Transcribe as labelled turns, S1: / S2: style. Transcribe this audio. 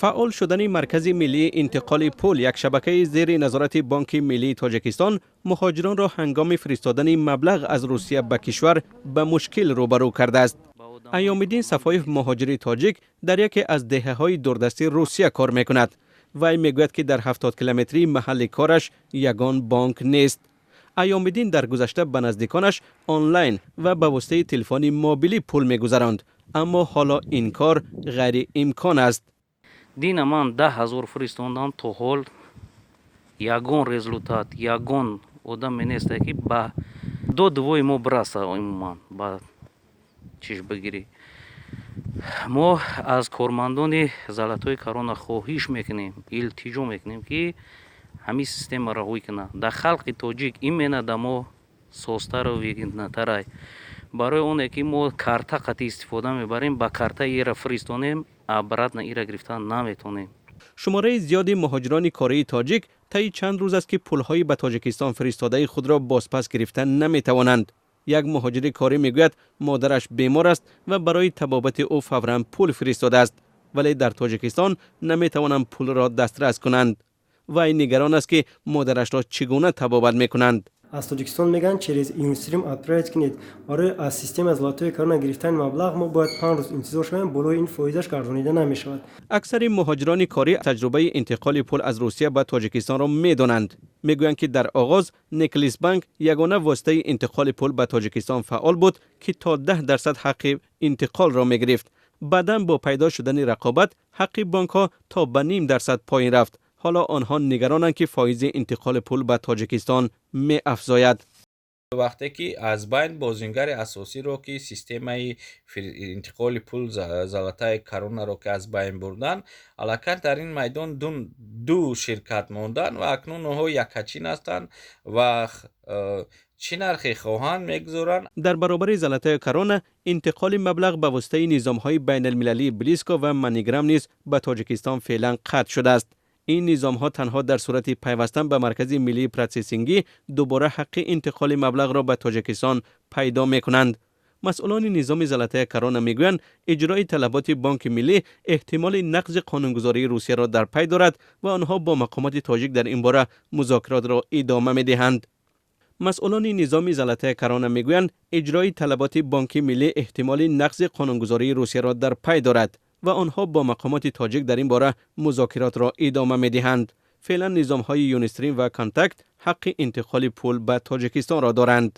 S1: Фаъол шудани Маркази миллии интиқоли пул, як шабакаи зери назорати Бонки миллии Тоҷикистон, муҳоҷиронро ҳангоми фиристодани маблағ аз Русия ба кишвар ба мушкил рӯбарӯ кардааст. Айёмиддин Сафоев, муҳоҷири тоҷик, дар яке аз деҳаҳои дурдасти Русия кор мекунад. Вай мегӯяд, ки дар 70 километрии маҳалли кораш ягон бонк нест. Айёмиддин дар гузашта ба наздиконаш онлайн ва ба воситаи телефони мобилӣ пул мегузаронд, аммо ҳоло ин кор ғайриимкон аст.
S2: Дина ман 10 000 фиристондам, то ҳол ягон результат, ягон одаме несте, ки ба додвои мо бираса. Умуман, ба чиш бигирӣ, мо аз кормандони «Золотая корона» хоҳиш мекунем, илтиҷо мекунем, ки ҳамин системаро ҳуй кунанд. Дар халқи тоҷик именно да мо созтару выгодно тарай, барои оне ки мо карта қатъи истифода мебарем, ба карта ира фиристонем, обратно ира гирифтан наметонем.
S1: Шумораи зиёди муҳоҷирони кории тоҷик таи чанд рӯз аст, ки пулҳои ба Тоҷикистон фиристодаи худро бозпас гирифта наметавонанд. Як муҳоҷири корӣ мегӯяд, модараш бемор аст ва барои табобати ӯ фавран пул фиристодааст, вале дар Тоҷикистон наметавонанд пулро дастрас кунанд. Вай нигарон аст, ки модарашро чӣ гуна табобат мекунанд.
S3: Аз Тоҷикистон мегӯянд, через Юнистрим отправить кунед. Барои аз системаи «Золотая корона» гирифтани маблағ мо бояд 5 рӯз интизор шавем, болои ин фоизаш гардонида намешавад.
S1: Аксари муҳоҷирони корӣ таҷрибаи интиқоли пул аз Русия ба Тоҷикистонро медонанд. Мегӯянд, ки дар оғоз Неклисбанк ягона воситаи интиқоли пул ба Тоҷикистон фаъол буд, ки то 10% ҳаққи интиқолро мегирифт. Баъдан бо пайдо шудани рақобат ҳаққи бонкҳо то ба 0,5% поин рафт. Ҳоло онҳо нигаронанд, ки фоизи интиқоли пул ба Тоҷикистон меафзояд.
S4: Вақте ки аз байн бозингари асосиро, ки системаи интиқоли пул «Золотая корона» ро ки аз байн бурданд, аллакай дар ин майдон ду ширкат монданд ва акнун онҳо яккачин ҳастанд ва чӣ нархе хоҳанд, мегузоранд.
S1: Дар баробари «Золотая корона» интиқоли маблағ ба воситаи низомҳои байналмилалии Блиско ва Маниграм низ ба Тоҷикистон феълан қатъ шудааст. Ин низомҳо танҳо дар сурати пайвастан ба Маркази миллии процессингӣ дубора ҳаққи интиқоли маблағро ба Тоҷикистон пайдо мекунанд. Масъулони низоми «Золотая корона» мегӯянд, иҷрои талаботи Бонки миллӣ эҳтимоли нақзи қонунгузории Русияро дар пай дорад ва онҳо бо мақомоти тоҷик дар ин бора музокиротро идома медиҳанд. Масъулони низоми «Золотая корона» мегӯянд, иҷрои талаботи Бонки миллӣ эҳтимоли нақзи қонунгузории Русияро дар пай дорад ва онҳо бо мақомоти тоҷик дар ин бора музокиротро идома медиҳанд. Феълан низомҳои Юнистрим ва Контакт ҳаққи интиқоли пул ба Тоҷикистонро доранд.